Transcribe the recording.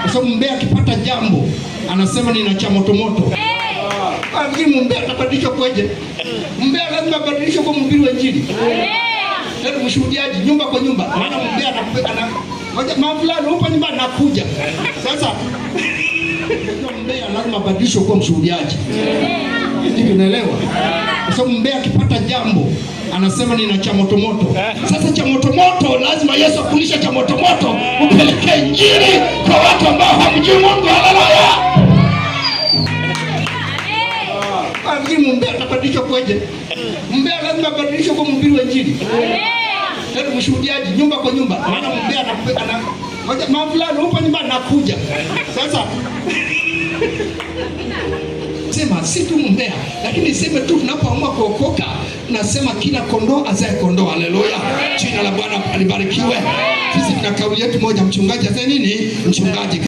Kwa sababu mbea akipata jambo anasema nina cha moto moto. Lakini mbea atabadilishwa kweje? Mbea lazima abadilishwe kwa mhubiri wa Injili. Tena mshuhudiaji nyumba kwa nyumba. Maana mbea ana ngoja mama fulani upo nyumbani nakuja. Sasa mbea lazima abadilishwe kuwa mshuhudiaji. Hivi unaelewa? Kwa sababu mbea akipata jambo anasema nina cha moto moto. Sasa cha moto moto lazima Yesu akulisha cha moto moto upelekee Injili kwa watu ambao hamjui Mungu. Haleluya! Lakini mbea atabadilishwa kweje? Mbea lazima abadilishwe kwa mhubiri wa Injili. Tena mshuhudiaji nyumba kwa nyumba. Maana mbea ana ngoja mama fulani upo nyumbani nakuja. Sasa sema si tu mbea, lakini sema tu tunapoamua kuokoka, nasema kila kondoo azae kondoo. Haleluya, jina la Bwana libarikiwe. Sisi tuna kauli yetu moja, mchungaji azae nini? Mchungaji.